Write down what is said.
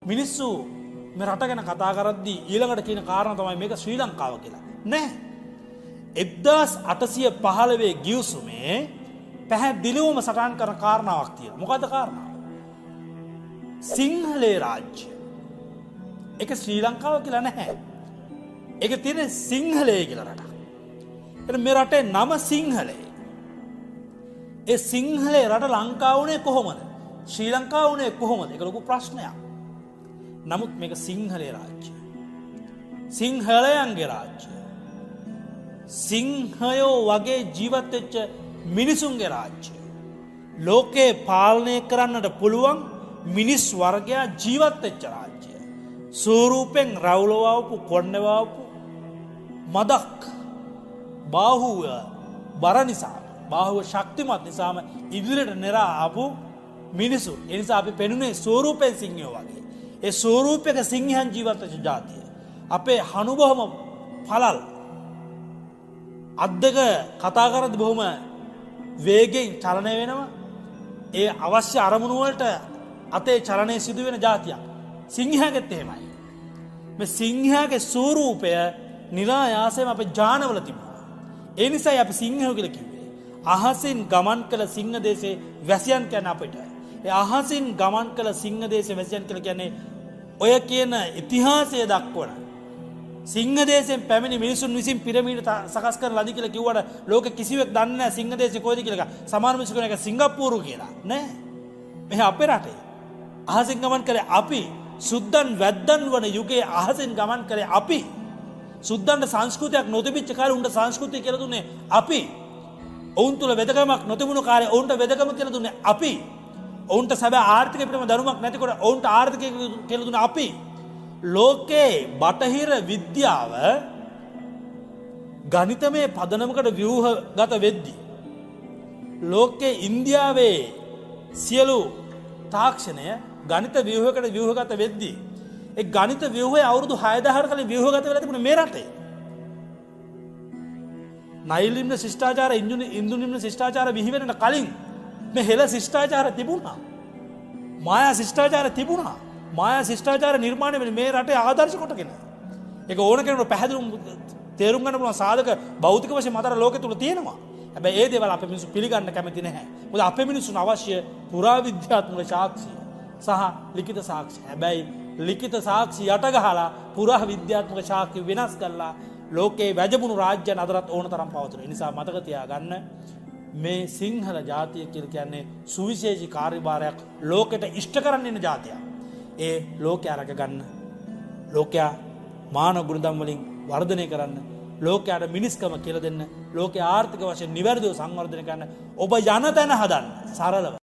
මිනිස්සු මේ රට ගැන කතා කරද්දී ඊළඟට කියන කාරණා තමයි මේක ශ්‍රී ලංකාව කියලා. නෑ. 1815 ගිවිසුමේ පැහැදිලිවම සටහන් කරන කාරණාවක් තියෙනවා. මොකද්ද කාරණාව? සිංහලේ රාජ්‍ය. ඒක ශ්‍රී ලංකාව කියලා නැහැ. ඒක තියෙන්නේ සිංහලයේ කියලා රටක්. එහෙනම් මේ රටේ නම සිංහලේ. ඒ සිංහලේ රට ලංකාව වුණේ කොහොමද? ශ්‍රී ලංකාව වුණේ කොහොමද? ඒක ලොකු ප්‍රශ්නයක්. නමුත් මේක සිංහලේ රාජ්‍ය. සිංහලයන්ගේ රාජ්‍ය. සිංහයෝ වගේ ජීවත් වෙච්ච මිනිසුන්ගේ රාජ්‍ය. ලෝකේ පාලනය කරන්නට පුළුවන් මිනිස් වර්ගයා ජීවත් වෙච්ච රාජ්‍ය. ස්වරූපෙන් රවුලවපු කොන්නවපු මදක් බාහුව බර නිසා, බාහුව ශක්තිමත් නිසාම ඉදිරියට නෙරා ආපු මිනිසු. ඒ නිසා අපි පෙනුනේ ස්වරූපෙන් සිංහයෝ වගේ. ඒ ස්වරූපයක සිංහයන් ජීවත් වෙච්ච ජාතිය. අපේ හනු බොහොම පළල්. අත් දෙක කතා කරද්දි බොහොම වේගෙන් චලනය වෙනවා. ඒ අවශ්‍ය අරමුණු වලට අතේ චලනය සිදු වෙන ජාතියක්. සිංහයාගෙත් එහෙමයි. මේ සිංහයාගේ ස්වරූපය නිරායාසයෙන්ම අපේ ජානවල තිබුණා. ඒ නිසායි අපි සිංහයෝ කියලා කිව්වේ. අහසින් ගමන් කළ සිංහ දේශේ වැසියන් කියන්නේ අපිට. ඒ අහසින් ගමන් කළ සිංහ දේශේ වැසියන් කියලා කියන්නේ ඔය කියන ඉතිහාසය දක්වන සිංහ දේශයෙන් පැමිණි මිනිසුන් විසින් පිරමීඩ සකස් කරන ලදි කියලා කිව්වට ලෝකෙ කිසිවෙක් දන්නේ නැහැ සිංහ දේශේ කොයිද කියලා. සමහර මිනිස්සු කියන එක සිංගප්පූරු කියලා. නෑ. මෙහෙ අපේ රටේ. අහසින් ගමන් කළේ අපි. සුද්දන් වැද්දන් වන යුගයේ අහසින් ගමන් කළේ අපි. සුද්දන්ට සංස්කෘතියක් නොතිබිච්ච කාලේ උන්ට සංස්කෘතිය කියලා දුන්නේ අපි. ඔවුන් තුල වෙදකමක් නොතිබුණු කාලේ ඔවුන්ට වෙදකම කියලා දුන්නේ අපි. ඔවුන්ට සැබෑ ආර්ථික පිළිබඳ දැනුමක් නැතිකොට ඔවුන්ට ආර්ථිකය කියලා දුන්නේ අපි. ලෝකේ බටහිර විද්‍යාව ගණිතමය පදනමකට ව්‍යුහගත වෙද්දී ලෝකේ ඉන්දියාවේ සියලු තාක්ෂණය ගණිත ව්‍යුහකට ව්‍යුහගත වෙද්දී ඒ ගණිත ව්‍යුහය අවුරුදු 6000කට කලින් ව්‍යුහගත වෙලා තිබුණේ මේ රටේ. නයිල් නිම්න ශිෂ්ටාචාර, ඉන්දු නිම්න ශිෂ්ටාචාර බිහි වෙන්නට කලින් මේ හෙළ ශිෂ්ටාචාර තිබුණා. මායා ශිෂ්ටාචාර තිබුණා. මායා ශිෂ්ටාචාර නිර්මාණය වෙන්නේ මේ රටේ ආදර්ශ කොටගෙන. ඒක ඕන කෙනෙකුට පැහැදිලිවම තේරුම් ගන්න පුළුවන් සාධක භෞතික වශයෙන් මතර ලෝකෙ තුල තියෙනවා. හැබැයි ඒ දේවල් අපේ මිනිස්සු පිළිගන්න කැමති නැහැ. මොකද අපේ මිනිස්සුන් අවශ්‍ය පුරාවිද්‍යාත්මක සාක්ෂි සහ ලිඛිත සාක්ෂි. හැබැයි ලිඛිත සාක්ෂි යට ගහලා පුරාවිද්‍යාත්මක සාක්ෂි වෙනස් කරලා ලෝකේ වැජබුණු රාජ්‍යයන් අදටත් ඕන තරම් පවතිනවා. ඒ නිසා මතක තියාගන්න, මේ සිංහල ජාතිය කියලා කියන්නේ සුවිශේෂී කාර්යභාරයක් ලෝකෙට ඉෂ්ට කරන්න ඉන්න ජාතියක්. ඒ ලෝකයා රැක ගන්න, ලෝකයා මානව ගුණධම් වලින් වර්ධනය කරන්න, ලෝකයාට මිනිස්කම කියලා දෙන්න, ලෝකයේ ආර්ථික වශයෙන් නිවැරදිව සංවර්ධනය කරන්න, ඔබ යන තැන හදන්න සරලව.